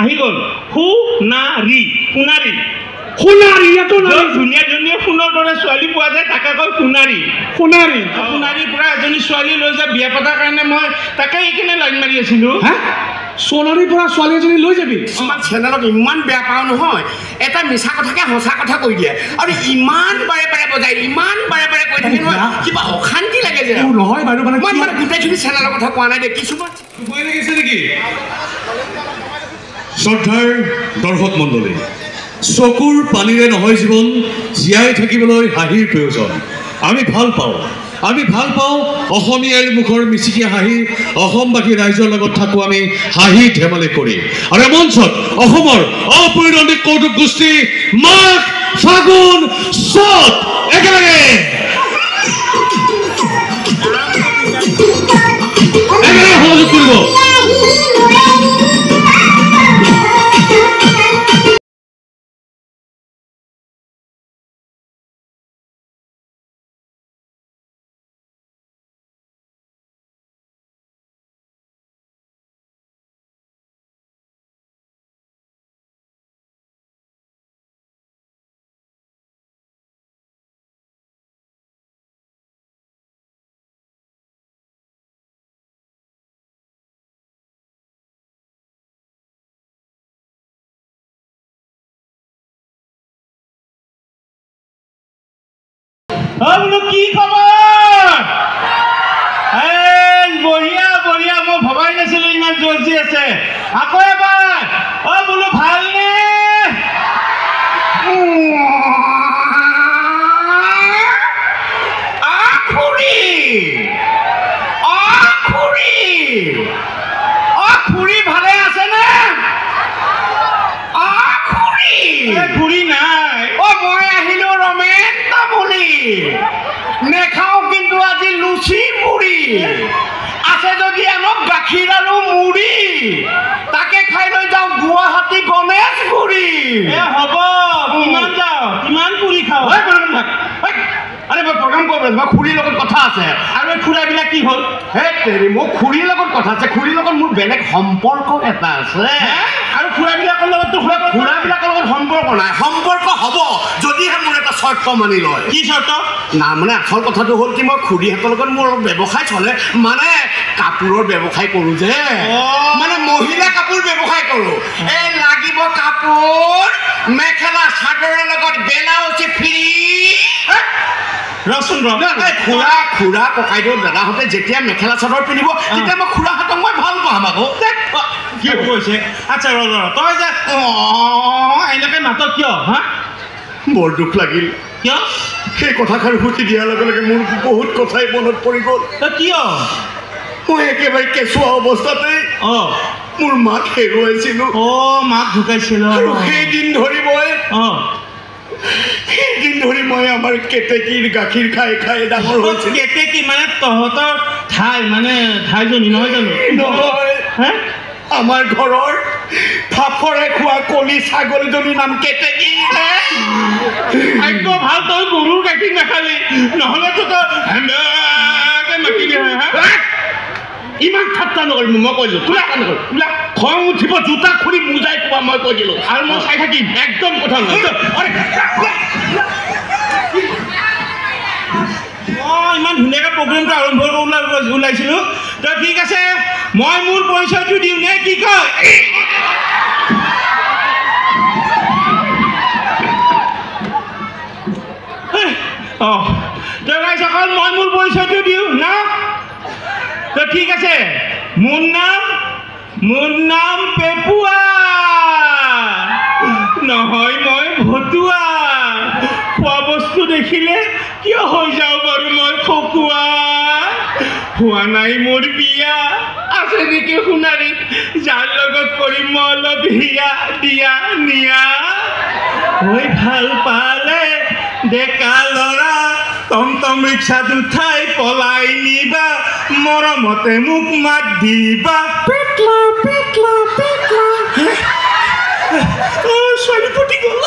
আহি গ'ল সোণাৰী। সোণাৰী, সোণাৰী, ইয়াতো ধুনীয়া ধুনীয়া সোণৰ দৰে ছোৱালী পোৱা যায়, তাকে কয় সোণাৰী। সোণাৰী, সোণাৰীৰ পৰা এজনী ছোৱালী লৈ যায় বিয়া পতাৰ কাৰণে মই তাকে এইখিনি লাইন মাৰি আছিলোঁ। হা, সোণাৰীৰ পৰা ছোৱালী এজনী লৈ যাবি? কিছুমান চেনেলক ইমান বেয়া পাওঁ নহয়, এটা মিছা কথাকে সঁচা কথা কৈ দিয়ে আৰু ইমান বাৰে বাৰে বজায়, ইমান বাৰে বাৰে কৈ থাকে নহয়, কিবা অশান্তি লাগে যে। নহয় বাৰু, মানে মই মানে গোটেইখিনি চেনেলৰ কথা কোৱা নাই দেই, কিছুমান লাগিছে নেকি। শ্ৰদ্ধাৰ দৰ্শক মণ্ডলী, চকুৰ পানীৰে নহয় জীৱন, জীয়াই থাকিবলৈ হাঁহিৰ প্ৰয়োজন। আমি ভাল পাওঁ, আমি ভাল পাওঁ অসমীয়াৰ মুখৰ মিচিকীয়া হাঁহি। অসমবাসী ৰাইজৰ লগত থাকোঁ আমি হাঁহি ধেমালি কৰি। আৰু মঞ্চত অসমৰ অপৰিণতিক কৌতুক গোষ্ঠী মাঘ ফাগুন চ'ত একেলগে একেলগে সহযোগ কৰিব। বোলো কি খবৰ? এই বঢ়িয়া বঢ়িয়া, মই ভবাই নাছিলো ইমান জল্দি আছে। আকৌ এবাৰ, অ বোলো ভালনে? খুৰী, অ খুৰী, অ খুৰী ভালে আছেনে? অ খুৰী, খুৰী নাই। অ মই আহিলো ৰমেন তামুলী, নেখাওঁ কিন্তু আজি লুচি মুড়ি। আছে যদি আনক গাখীৰ আৰু মুড়ি, তাকে খাই লৈ যাওঁ গুৱাহাটী গণেশগুৰি। হ'ব, কিমান যাওঁ, কিমান পুৰি খাওঁ? আৰে মই প্ৰগ্ৰাম কৰিব লাগিব, খুৰীৰ লগত কথা আছে। আৰু এই খুৰাবিলাক কি হ'ল? হে তেৰি, মোৰ খুৰীৰ লগত কথা আছে, খুৰীৰ লগত মোৰ বেলেগ সম্পৰ্ক এটা আছে। আৰু খুৰাবিলাকৰ লগততো খুৰাবিলাকৰ লগত সম্পৰ্ক নাই। সম্পৰ্ক হ'ব যদিহে মোৰ এটা চৰ্ত মানি লয়। কি চৰ্ত? না মানে আচল কথাটো হ'ল কি, মই খুৰীহঁতৰ লগত মোৰ অলপ ব্যৱসায় চলে, মানে কাপোৰৰ ব্যৱসায় কৰোঁ যে, মানে মহিলা কাপোৰ ব্যৱসায় কৰোঁ। এই লাগিব কাপোৰ, মেখেলা চাদৰৰ লগত ব্লাউজ ফ্ৰী। ৰচোন ৰ, খুৰা খুৰা ককাইদেউ দাদাহঁতে যেতিয়া মেখেলা চাদৰ পিন্ধিব তেতিয়া মই খুৰাহঁতক মই ভাল পাম আকৌ। কি কৈছে? আচ্ছা ৰ ৰ, তই যে এনেকৈ মাত কিয়? হা, বৰ দুখ লাগিল। কিয়? সেই কথাষাৰ সুধি দিয়াৰ লগে লগে মোৰ বহুত কথাই মনত পৰি গ'ল। কিয়? মই একেবাৰে কেঁচুৱা অৱস্থাতেই মোৰ মাক হেৰুৱাইছিলোঁ। অ, মাক ঢুকাইছিল। আৰু সেইদিন ধৰি মই সেইদিন ধৰি মই আমাৰ কেতেকীৰ গাখীৰ খাই খাই ডাঙৰ হৈছিল। কেতেকী মানে তহঁতৰ ঠাই, মানে ঠাইজনী নহয় জানো? নহয়, আমাৰ ঘৰৰ ফাফৰে খোৱা কলি ছাগলীজনীৰ নাম কেতেকী। ভাগ্য ভাল তই গৰুৰ গাখীৰ নাখালি, নহ'লেতো তই মাতি দিয়ে। ইমান ঠাট্টা নকৰিবি, মই কৈ দিলোঁ। ঠাট্টা নকৰিবি, খং উঠিব, জোতা খুলি মোজাই কোৱা, মই কৈ দিলোঁ। আৰু মই চাই থাকিম, একদম কথা নহয়। অঁ, ইমান ধুনীয়াকৈ প্ৰগ্ৰেমটো আৰম্ভ ওলাইছিলোঁ। তো ঠিক আছে, মই মোৰ পৰিচয়টো দিওঁ নে কি কয়? অঁ, তো ৰাইজসকল, মই মোৰ পৰিচয়টো দিওঁ না? তো ঠিক আছে, মোৰ নাম পেপুৱা নহয়, মই ভতুৱা। খোৱা বস্তু দেখিলে কিয় হৈ যাওঁ বাৰু মই খকুৱা? হোৱা নাই মোৰ বিয়া, আছে নেকি সোণাৰীত যাৰ লগত কৰিম মই অলপ হিয়া দিয়া নিয়া? ঐ ভাল পালে ডেকা ল'ৰা টমটম ৰিক্সাত উঠাই পলাই নিবা, মৰমতে মোক মাত দিবা। পেটলা পেটলা পেটলা, ছোৱালী ফুটি গ'ল।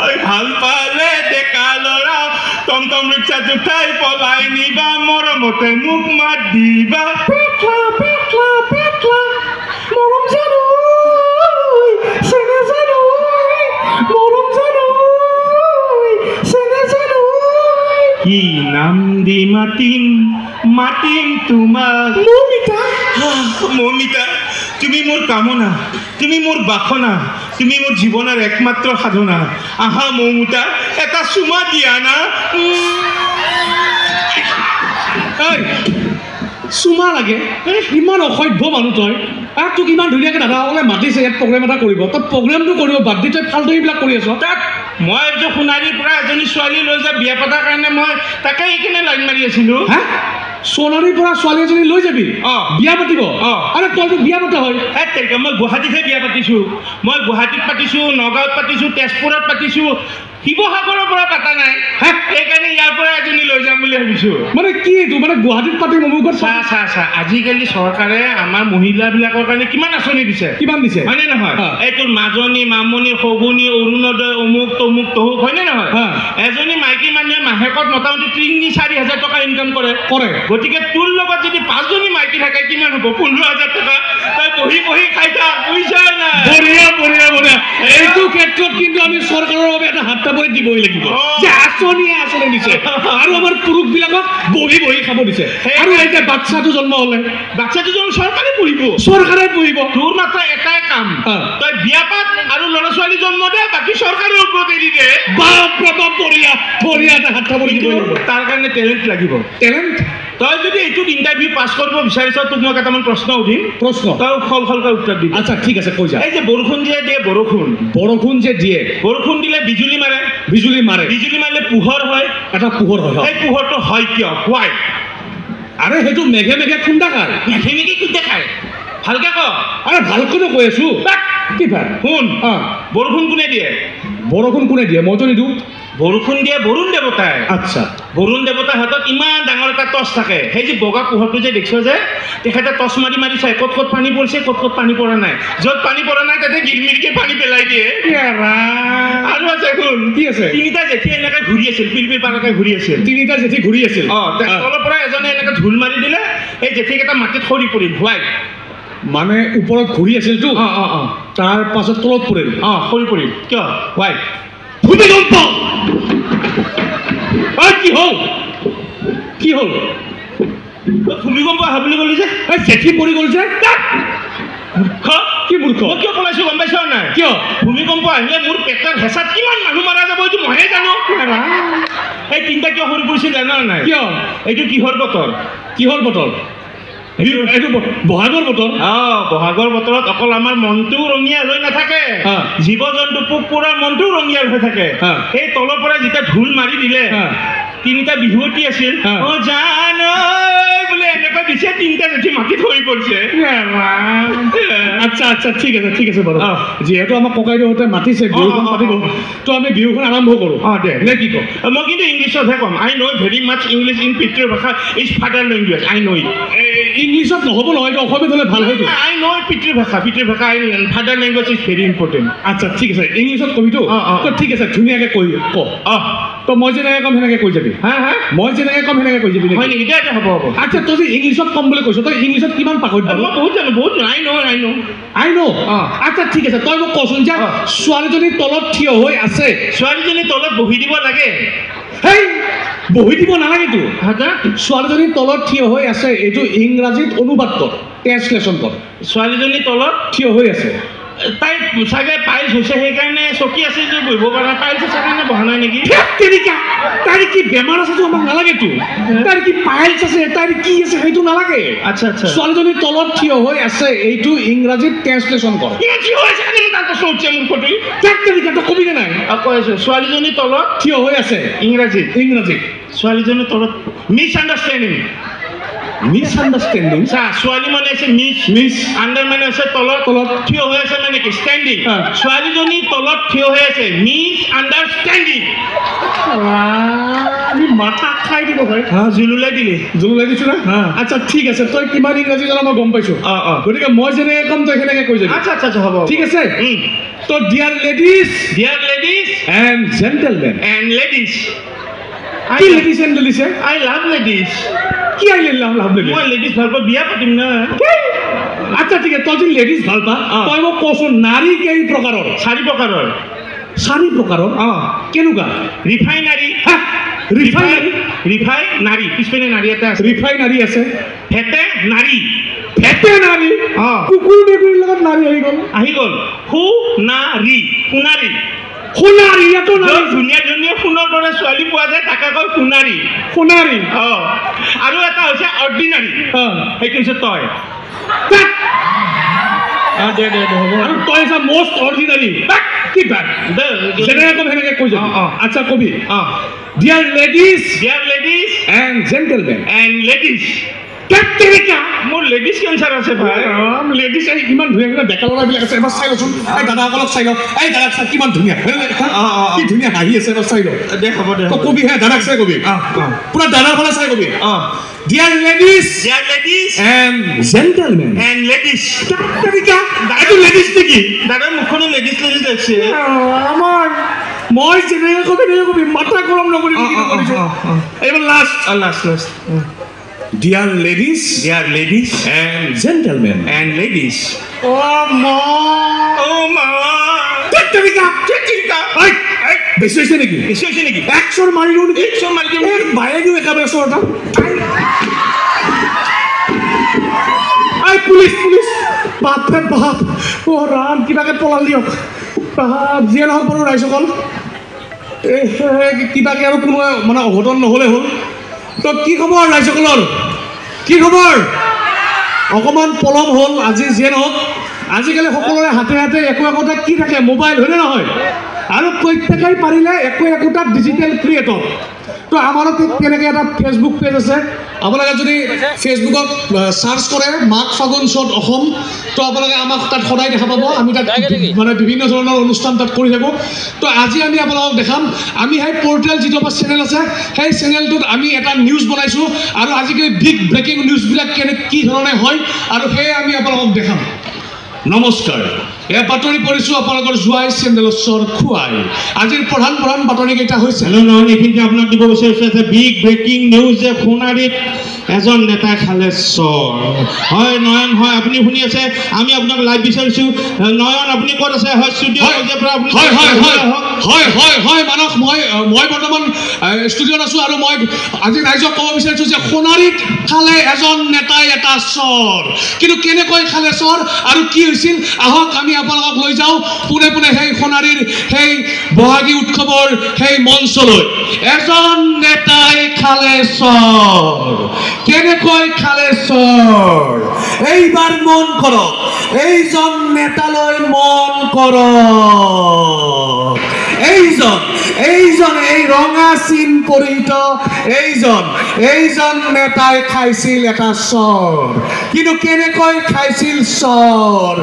ঐ ভাল পালে ডেকা ল'ৰা টমটম ৰিক্সাত উঠাই পলাই নিবা, মৰমতে মোক মাত দিবা। পেটলা পেটলা পেটলা, কি নাম দি মাতিম মাতিম তোমাক? মৌমিতা। মৌমিতা, তুমি মোৰ কামনা, তুমি মোৰ বাসনা, তুমি মোৰ জীৱনৰ একমাত্ৰ সাধনা। আহা মৌমিতা, এটা চুমা দিয়া না। চুমা লাগে? ইমান অসভ্য মানুহ তই। তোক ইমান ধুনীয়াকৈ দাদাসকলে মাতিছে ইয়াত প্ৰগ্ৰেম এটা কৰিব, তই প্ৰগ্ৰেমটো কৰিব বাদ দি তই ফাল্টু এইবিলাক কৰি আছ। তাত মই ভাবিছোঁ সোণাৰীৰ পৰা এজনী ছোৱালী লৈ যা বিয়া পতাৰ কাৰণে মই তাকে এইখিনি লাইন মাৰি আছিলোঁ। হা, সোণাৰীৰ পৰা ছোৱালী এজনী লৈ যাবি? অঁ। বিয়া পাতিব? অঁ। আৰে তইতো বিয়া পতা হয়। তেনেকৈ মই গুৱাহাটীতহে বিয়া পাতিছোঁ। মই গুৱাহাটীত পাতিছোঁ, নগাঁৱত পাতিছোঁ, তেজপুৰত পাতিছোঁ, শিৱসাগৰৰ পৰা পাতা নাই। সেইকাৰণে ইয়াৰ পৰা এজনী লৈ যাম বুলি ভাবিছোঁ। মানে কি এইটো, মানে গুৱাহাটীত পাতিম অমুকত? চা চা চা, আজিকালি চৰকাৰে আমাৰ মহিলাবিলাকৰ কাৰণে কিমান আঁচনি দিছে। কিমান দিছে? হয়নে নহয়? এই তোৰ মাজনী, মামনি, শগুনি, অৰুণোদয়, অমুক তমুক তহুক, হয়নে নহয়? এজনী মাইকী মানুহে মাহেকত মোটামুটি 3-4 হাজাৰ টকা ইনকাম কৰে। গতিকে তোৰ লগত যদি 5জনী মাইকী থাকে কিমান হ'ব? 15,000 টকা। তই বহি বহি খাই থাক, বুজিছা নাই? বঢ়িয়া বঢ়িয়া বঢ়িয়া। এইটো ক্ষেত্ৰত কিন্তু আমি চৰকাৰৰ বাবে এটা হাত তাপৰি দিবই লাগিব যে আঁচনিয়ে আঁচনি দিছে আৰু আমাৰ পুৰুষবিলাকক বহি বহি খাব দিছে। আৰু এতিয়া বাচ্ছাটো জন্ম হ'লে বাচ্ছাটো জন্ম চৰকাৰে পুহিব, চৰকাৰে পুহিব। তোৰ মাত্ৰ এটাই কাম, তই বিয়া পাত আৰু ল'ৰা ছোৱালী জন্ম দে, বাকী চৰকাৰৰ ওপৰত এৰি দে। বাপ ৰে বাপ, বঢ়িয়া বঢ়িয়া, এটা হাত তাপৰি দিব লাগিব। তাৰ কাৰণে টেলেণ্ট লাগিব। টেলেণ্ট? তই যদি এইটোত ইণ্টাৰভিউ পাছ কৰিব বিচাৰিছ, তোক মই কেইটামান প্ৰশ্ন সুধিম। প্ৰশ্ন? তই খলখলকৈ উত্তৰ দিবি। আচ্ছা ঠিক আছে, কৈ যা। এই যে বৰষুণ যে দিয়ে, বৰষুণ বৰষুণ যে দিয়ে, বৰষুণ দিলে বিজুলী মাৰে, বিজুলী মাৰে, বিজুলী মাৰিলে পোহৰ হয়, এটা পোহৰ হয়। সেই পোহৰটো হয় কিয়? হোৱাই? আৰে সেইটো মেঘে মেঘে খুন্দা খায়। মেঘে মেঘে খুন্দা খায়? ভালকে ক। আৰে ভালকৈ কৈ আছো। কি ভাই শুন, বৰষুণ কোনে দিয়ে? বৰষুণ কোনে দিয়ে? মইতো নিদিওঁ। বৰষুণ দিয়ে বৰুণ দেৱতাই। আচ্ছা, বৰুণ দেৱতাৰ হাতত ইমান ডাঙৰ এটা টৰ্চ থাকে। সেই যে বগা পোহৰটো যে দেখিছ যে, তেখেতে টৰ্চ মাৰি মাৰি চাই ক'ত ক'ত পানী পৰিছে, ক'ত ক'ত পানী পৰা নাই। য'ত পানী পৰা নাই তাতে গিৰমিৰকে পানী পেলাই দিয়ে। আৰু আছে শুন, কি আছে? তিনিটা জেঠী এনেকৈ ঘূৰি আছিল, পিলপিল পাৰকে ঘূৰি আছিল। তিনিটা জেঠী ঘূৰি আছিল? অঁ। তলৰ পৰা এজনে এনেকৈ ঢোল মাৰি দিলে, এই জেঠীকেইটা মাটিত সৰি পৰিল। হোৱাই? মানে ওপৰত ঘূৰি আছিলতো, অঁ অঁ অঁ, তাৰ পাছত তলত পৰিল। অঁ, সৰি পৰিল। কিয়? হোৱাই? ভূমিকম্প। কি হ'ল? কি হ'ল? ভূমিকম্প অহা বুলি ক'লি যে? এই জেঠী পৰি গ'ল যে। মূৰ্খ। কি মূৰ্খ? মই কিয় পলাইছো গম পাইছ নাই? কিয়? ভূমিকম্প আহিলে মোৰ পেটৰ হেঁচাত কিমান মানুহ মাৰা যাব এইটো মইহে জানো। এই তিনিটা কিয় সৰি পৰিছিল জানা নাই? কিয়? এইটো কিহৰ বতৰ? কিহৰ বতৰ? এইটো বহাগৰ বতৰ। অঁ, বহাগৰ বতৰত অকল আমাৰ মনটোও ৰঙিয়াল হৈ নাথাকে, জীৱ জন্তু পোক পৰুৱাৰ মনটোও ৰঙিয়াল হৈ থাকে। সেই তলৰ পৰা যেতিয়া ঢোল মাৰি দিলে, তিনিটা বিহুৱতী আছিল, অ জান বোলে এনেকুৱা দিছে, তিনিটা জেঠী মাটিত সৰি পৰিছে। আচ্ছা আচ্ছা, ঠিক আছে ঠিক আছে বাৰু। যিহেতু আমাক ককাইদেউহঁতে মাতিছে বিহুখন পাতিব, তো আমি বিহুখন আৰম্ভ কৰোঁ। অঁ দে, নে কি কওঁ? মই কিন্তু ইংলিছতহে ক'ম। I know very much English in পিতৃভাষা is father language. I know it. ইংলিছত নহ'ব নহয়, এইটো অসমীয়াত হ'লে ভাল হয়তো। আই ন' পিতৃভাষা, পিতৃভাষা I father language is very important. আচ্ছা ঠিক আছে, ইংলিছত কবিতো? তো ঠিক আছে, ধুনীয়াকৈ কৈ ক। অঁ, তো মই যেনেকৈ ক'ম সেনেকৈ কৈ যাবি। হা হা, মই যেনেকৈ ক'ম সেনেকৈ কৈ যাবি। হয় নেকি? দে হ'ব হ'ব। আচ্ছা, তই যে ইংলিছত ক'ম বুলি কৈছ, তই ইংলিছত কিমান পাকৈত? মই বহুত জানো, বহুত। I know, I know, I know. আচ্ছা ঠিক আছে, তই মোক কচোন যে ছোৱালীজনী তলত থিয় হৈ আছে। ছোৱালীজনী তলত বহি দিব লাগে? হেই, বহি দিব নালাগেতো। ছোৱালীজনী তলত থিয় হৈ আছে, এইটো ইংৰাজীত অনুবাদ কৰ, ট্ৰেঞ্চলেশ্যন কৰ। ছোৱালীজনী তলত থিয় হৈ আছে, তাই চাগে পাইলছ হৈছে, সেইকাৰণে চকী আছে যে বহিব পৰা নাই, পাইলছ আছে কাৰণে বহা নাই নেকি? তেনেকা তাইৰ কি বেমাৰ আছে আমাক নালাগেতো। তাইৰ কি পাইলছ আছে, তাইৰ কি আছে সেইটো নালাগে। আচ্ছা আচ্ছা, ছোৱালীজনী তলত থিয় হৈ আছে, এইটো ইংৰাজীত ট্ৰেঞ্চলেশ্যন কৰ। তেনেকা তই কবি নে নাই? কৈ আছো, ছোৱালীজনী তলত থিয় হৈ আছে, ইংৰাজীত, ইংৰাজীত ছোৱালীজনী তলত মিছ আণ্ডাৰষ্টেণ্ডিং। Miss understanding? চা, ছোৱালী মানে আছে মিছ, মিছ আণ্ডাৰ মানে আছে তলত, তলত থিয় হৈ আছে মানে কি ষ্টেণ্ডিং। ছোৱালীজনী তলত থিয় হৈ আছে, মিছ আণ্ডাৰষ্টেণ্ডিং। আমি মাথা খাই দিব ভাই। জুলুলাই দিলি? জুলুলাই দিছো না? আচ্ছা ঠিক আছে, তই কিমান ইংৰাজী জান মই গম পাইছো। অঁ অঁ, গতিকে মই যেনেকৈ ক'ম তই সেনেকৈ কৈ যাবি। আচ্ছা আচ্ছা, হ'ব ঠিক আছে। তো dear ladies, dear ladies and gentlemen and ladies. কি ladies and ladies? I love ladies. কি I love ladies? মই লেডিজ ভাল পাওঁ, বিয়া পাতিম না। আচ্ছা ঠিক আছে, তই যদি লেডিজ ভাল পা, তই মোক কচোন নাৰী কেই প্ৰকাৰৰ? চাৰি প্ৰকাৰৰ। চাৰি প্ৰকাৰৰ? অঁ। কেনেকুৱা? ৰিফাইনাৰী। হা, ৰিফাইনাৰী, ৰিফাই নাৰী, পিছপিনে নাৰী এটা আছে, ৰিফাইনাৰী আছে, ভেটে নাৰী, ভেটে নাৰী, কুকুৰ মেকুৰীৰ লগত নাৰী আহি গ'ল, আহি গ'ল। সোণাৰী, সোণাৰী, সোণাৰী, ইয়াতো নাৰী। ধুনীয়া ধুনীয়া সোণৰ দৰে ছোৱালী পোৱা যায়, তাকে কয় সোণাৰী, সোণাৰী। অঁ, আৰু এটা হৈছে অৰ্ডিনাৰী, সেইটো হৈছে তই। দে দে দে, হ'ব। আৰু তই হৈছে মষ্ট অৰ্ডিনাৰী। কি বাত যেনেকৈ কম সেনেকৈ কৈ যাবি। আচ্ছা কবি। অঁ, dear ladies, dear ladies and gentlemen and ladies. মোৰ লেডিজ কেঞ্চাৰ আছে ভাই। লেডিজ ইমান ধুনীয়া ধুনীয়া ডেকা ল'ৰাবিলাক আছে, এবাৰ চাই লচোন। এই দাদাসকলক চাই লওক, এই দাদাক চাই কিমান ধুনীয়া, কি ধুনীয়া হাঁহি আছে, এবাৰ চাই লওক। দে হ'ব দে, কবি হে, দাদাক চাই কবি, পুৰা দাদাৰ ফালে চাই কবি। Dear ladies, dear ladies and gentlemen and ladies. এইটো লেডিজ নেকি? দাদাৰ মুখখনো লেডিজ লেডিজ লাগছে। আমাৰ মই যেনেকৈ কবি তেনেকৈ কবি, মাথা গৰম নকৰিবি। এইবাৰ last, last last. Dear ladies, dear ladies and gentlemen and ladies. Oh ma, oh ma, তেৰিকা তেৰিকা, বেছি হৈছে নেকি? বেছি হৈছে নেকি? একচৰ মাৰি দিওঁ নেকি? একচৰ মাৰি দিওঁ। বায়ে দিওঁ একেবাৰে চৰ এটা। I police, police, বাপৰে বাপ, অ' ৰাম, কিবাকে পলাল দিয়ক। বাপ, যিয়ে নহওক বাৰু ৰাইজসকল, এই কিবাকে আৰু কোনো মানে অঘটন নহ'লে হ'ল। তো কি খবৰ ৰাইজসকলৰ? কি খবৰ? অকণমান পলম হ'ল আজি, যিয়ে নহওক। আজিকালি সকলোৰে হাতে হাতে একো একোটা কি থাকে, মোবাইল, হয়নে নহয়? আৰু প্ৰত্যেকেই পাৰিলে একো একোটা ডিজিটেল ক্ৰিয়েটৰ। তো আমাৰো ঠিক তেনেকৈ এটা ফেচবুক পেজ আছে। আপোনালোকে যদি ফেচবুকত চাৰ্চ কৰে মাঘ ফাগুন চ'ত অসম, তো আপোনালোকে আমাক তাত সদায় দেখা পাব। আমি তাত মানে বিভিন্ন ধৰণৰ অনুষ্ঠান তাত কৰি থাকোঁ। তো আজি আমি আপোনালোকক দেখাম, আমি সেই পৰ্টেল যিটো আমাৰ চেনেল আছে, সেই চেনেলটোত আমি এটা নিউজ বনাইছোঁ, আৰু আজিকালি বিগ ব্ৰেকিং নিউজবিলাক কেনে কি ধৰণে হয়, আৰু সেয়ে আমি আপোনালোকক দেখাম। নমস্কাৰ, এয়া বাতৰি পঢ়িছোঁ আপোনালোকৰ জোৱাই চেণ্ডেলৰ চৰ খুৱাই। আজিৰ প্ৰধান প্ৰধান বাতৰিকেইটা হৈছে। হেল্ল' নহয়, এইখিনিতে আপোনাক দিব বিচাৰিছোঁ এটা বিগ ব্ৰেকিং নিউজ যে সোণাৰীত এজন নেতাই খালে চৰ। হয় নয়ন, হয় আপুনি শুনি আছে, আমি আপোনাক লাইভ বিচাৰিছোঁ। নয়ন, আপুনি ক'ত আছে? হয় ষ্টুডিঅ' পৰা আপুনি? হয় হয় হয় হয় হয় হয় মানস, মই বৰ্তমান ষ্টুডিঅ'ত আছোঁ, আৰু মই আজি ৰাইজক ক'ব বিচাৰিছোঁ যে সোণাৰীত খালে এজন নেতাই এটা চৰ। কিন্তু কেনেকৈ খালে চৰ আৰু কি হৈছিল, আহক আমি আপোনালোকক লৈ যাওঁ পোনে পোনে সেই সোণাৰীৰ সেই বহাগী উৎসৱৰ সেই মঞ্চলৈ। এজন নেতাই খালে চৰ, কেনেকৈ খালে চৰ, এইবাৰ মন কৰক, এইজন নেতালৈ মন কৰক। এইজন, এইজন, এই ৰঙা চিন পৰিহিত এইজন, এইজন নেতাই খাইছিল এটা চৰ। কিন্তু কেনেকৈ খাইছিল চৰ,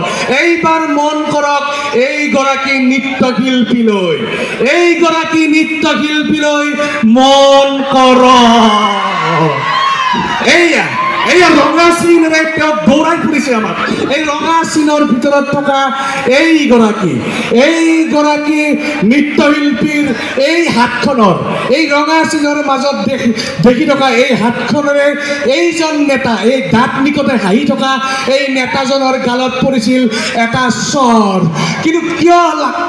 এইবাৰ মন কৰক এইগৰাকী নৃত্যশিল্পীলৈ, এইগৰাকী নৃত্যশিল্পীলৈ মন কৰক। এইয়া, এইয়া ৰঙা চিনেৰে তেওঁক দৌৰাই ফুৰিছে আমাক। এই ৰঙা চিনৰ ভিতৰত থকা এইগৰাকী, এইগৰাকী নৃত্যশিল্পীৰ এই হাতখনৰ, এই ৰঙা চিনৰ মাজত দেখি থকা এই হাতখনেৰে এইজন নেতা, এই দাঁত নিকটে হাঁহি থকা এই নেতাজনৰ গালত পৰিছিল এটা চৰ। কিন্তু কিয়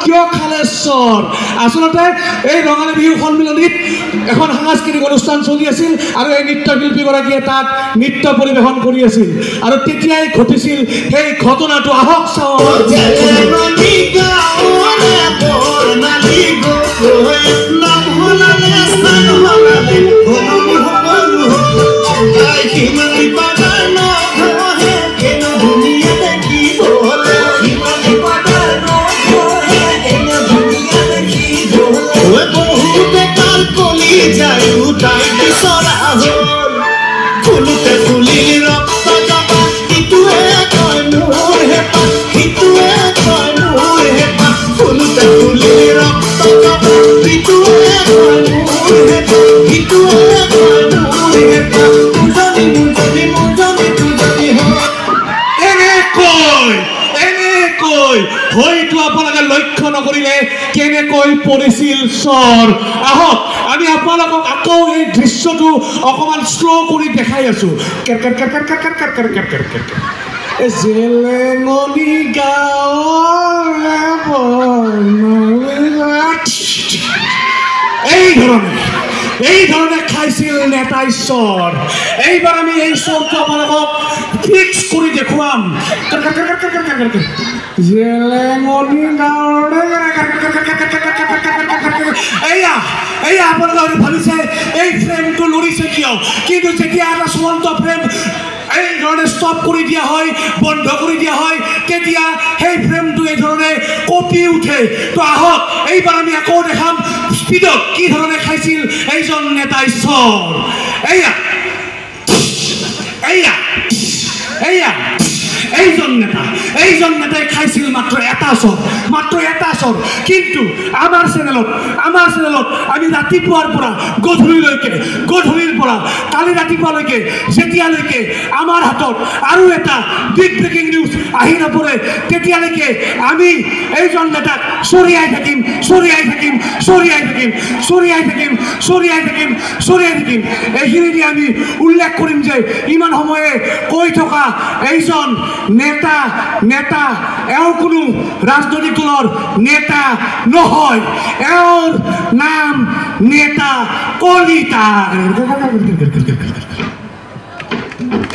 কিয় খালে চৰ? আচলতে এই ৰঙালী বিহু সন্মিলনীত এখন সাংস্কৃতিক অনুষ্ঠান চলি আছিল, আৰু এই নৃত্যশিল্পীগৰাকীয়ে তাত নৃত্য পৰিৱেশন কৰি আছিল, আৰু তেতিয়াই ঘটিছিল সেই ঘটনাটো। আহক চাওঁ। এনেকৈ হয়তো আপোনালোকে লক্ষ্য নকৰিলে কেনেকৈ পৰিছিল চৰ। আহক আমি আপোনালোকক আকৌ এই দৃশ্যটো অকণমান শ্ল' কৰি দেখাই আছোঁ। জেলেঙনি গাঁৱৰে এই ধৰণে, এই নেতাই চৰ। এইবাৰ আমি এই চৰটো আপোনালোকক ফিক্স কৰি দেখুৱাম। জেলেঙনি গাঁৱৰ এয়া এয়া আপোনালোকে ভাবিছে এই ফ্ৰেমটো লৰিছে কিয়, কিন্তু যেতিয়া এটা চলন্ত ফ্ৰেম এই ধৰণে ষ্টপ কৰি দিয়া হয়, বন্ধ কৰি দিয়া হয়, তেতিয়া সেই ফ্ৰেমটো এই ধৰণে কঁপি উঠে। তো আহক এইবাৰ আমি আকৌ দেখাম স্পীডত কি ধৰণে খাইছিল এইজন নেতাই চৰ। এয়া এয়া এয়া এইজন নেতা, এইজন নেতাই খাইছিল মাত্ৰ এটা চৰ, মাত্ৰ এটা চৰ। কিন্তু আমাৰ চেনেলত আমি ৰাতিপুৱাৰ পৰা গধূলিলৈকে, গধূলিৰ পৰা কালি ৰাতিপুৱালৈকে, যেতিয়ালৈকে আমাৰ হাতত আৰু এটা বিগ ব্ৰেকিং নিউজ আহি নপৰে, তেতিয়ালৈকে আমি এইজন নেতাক চৰিয়াই থাকিম, চৰিয়াই থাকিম, চৰিয়াই থাকিম, চৰিয়াই থাকিম, চৰিয়াই থাকিম, চৰিয়াই থাকিম। এইখিনি আমি উল্লেখ কৰিম যে ইমান সময়ে কৈ থকা এইজন নেতা নেতা এওঁ কোনো ৰাজনৈতিক দলৰ নেতা নহয়, এওঁৰ নাম নেতা কলিতা।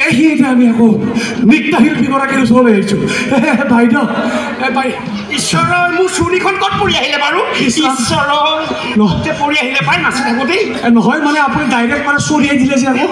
এইখিনিতে আমি আকৌ নৃত্যশিল্পীগৰাকীৰ ওচৰলৈ আহিছোঁ। বাইদেউ, ঈশ্বৰৰ মোৰ চুৰিখন ক'ত পৰি আহিলে বাৰু? ঈশ্বৰৰ পৰি আহিলে পাই নাচি থাকোঁতেই নহয়, মানে আপুনি ডাইৰেক্ট মানে চৰিয়াই দিলে যে আকৌ।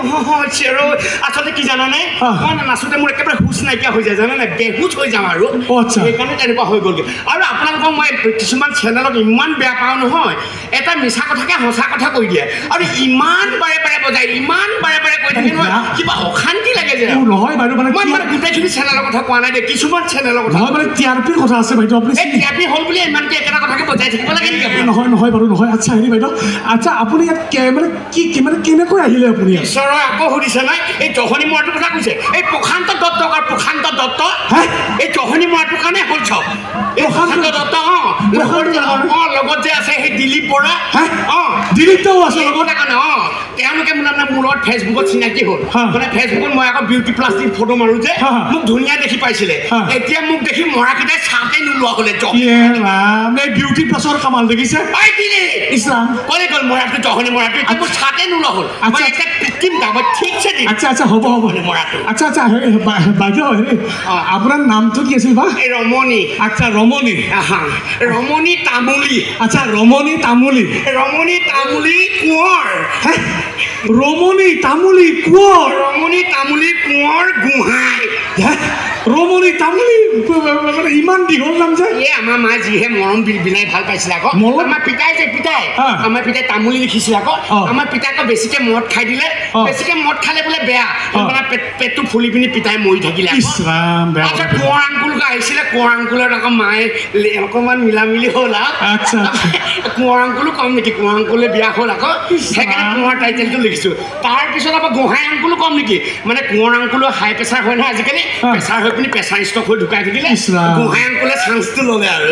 আচলতে কি জানানে, মই নাচোঁতে মোৰ একেবাৰে হুচ নাইকিয়া হৈ যায় জানানে, বেহুচ হৈ যাওঁ আৰু, সেইকাৰণে তেনেকুৱা হৈ গ'লগৈ। আৰু আপোনালোকক মই কিছুমান চেনেলত ইমান বেয়া পাওঁ নহয়, এটা মিছা কথাকে সঁচা কথা কৈ দিয়ে আৰু ইমান বাৰে বাৰে বজায়, ইমান বাৰে বাৰে কৈ থাকে নহয়, কিবা অশান্তি লাগে যে। নহয় বাৰু, মানে মই মানে গোটেইখিনি চেনেলৰ কথা কোৱা নাই দেই, কিছুমান চেনেলৰ কথা। নহয় মানে টি আৰ পিৰ কথা আছে বাইদেউ, আপুনি টি আৰ পি হ'ল বুলি ইমানকৈ একেটা কথাকে বজাই থাকিব লাগে নেকি? নহয় নহয় বাৰু নহয়। আচ্ছা হেৰি বাইদেউ, আচ্ছা আপুনি ইয়াত মানে কি মানে কেনেকৈ আহিলে আপুনি? ঈশ্বৰৰ আকৌ সুধিছে নাই, এই জহনী মৰাটোৰ কথা কৈছে, এই প্ৰশান্ত দত্ত আৰু প্ৰশান্ত দত্ত, এই জহনী মৰাটোৰ কাৰণে হ'ল চব। এই প্ৰশান্ত দত্ত, অঁ অঁ লগত যে আছে সেই দিলীপ বৰা, অঁ দিলীপ দাও আছে লগত কাৰণে, অঁ তেওঁলোকে মানে মোৰ লগত ফেচবুকত চিনাকি হ'ল। মানে ফেচবুকত মই আকৌ বিউটি প্লাষ্টিক ফটো মাৰোঁ যে, মোক ধুনীয়া দেখি পাইছিলে। এতিয়া মোক দেখি মৰাকেইটাই চাওঁতে নোলোৱা হ'লে। বিউটি প্লাছৰ কামাল দেখিছে ক'লে গ'ল মৰাটো, জহনী মৰাটো এতিয়া মোৰ চাতে নোলোৱা হ'ল। মই এতিয়া পিটিম দাম, মই ঠিকছে দিম। আচ্ছা আচ্ছা হ'ব হ'ব মৰাটো। আচ্ছা আচ্ছা বাইদেউ, হেৰি আপোনাৰ নামটো কি আছিল বা? ৰমণী। আচ্ছা ৰমণী, ৰমণী তামুলী। আচ্ছা ৰমণী তামুলী, ৰমণী তামুলী কোঁৱৰ। ৰমণী তামুলী কোঁৱৰ, ৰমণী তামুলী কোঁৱৰ গোহাঁই। ৰমণী তামুলী, মানে ইমান দীঘল নাম যে। এই আমাৰ মা যিহে মৰম বিলাই ভাল পাইছিলে আকৌ। আমাৰ পিতাই যে, পিতাই আমাৰ পিতাই তামুলী লিখিছিলে আকৌ। আমাৰ পিতাই আকৌ বেছিকৈ মদ খাই দিলে, বেছিকৈ মদ খালে বোলে বেয়া, মানে পেটটো ফুলি পিনি পিতাই মৰি থাকিলে। তাৰপিছত কোঁৱৰ আংকুল আহিছিলে, কোঁৱৰ আংকুলত আকৌ মায়ে অকণমান মিলামিলি হ'ল আৰু। কোঁৱৰ আংকুলো কম নেকি, কোঁৱৰ আংকুলে বিয়া হ'ল আকৌ, সেইকাৰণে কোঁৱৰ টাইটেলটো লিখিছোঁ। তাৰপিছত আকৌ গোহাঁই আংকুলো কম নেকি, মানে কোঁৱৰ আংকুলো হাই প্ৰেছাৰ হয় নহয় আজিকালি, প্ৰেছাৰ হৈ পিনি প্ৰেছাৰ ষ্ট্ৰক হৈ ঢুকাই থাকিলে, গোহাঁই আংকুলে চান্সটো ল'লে আৰু।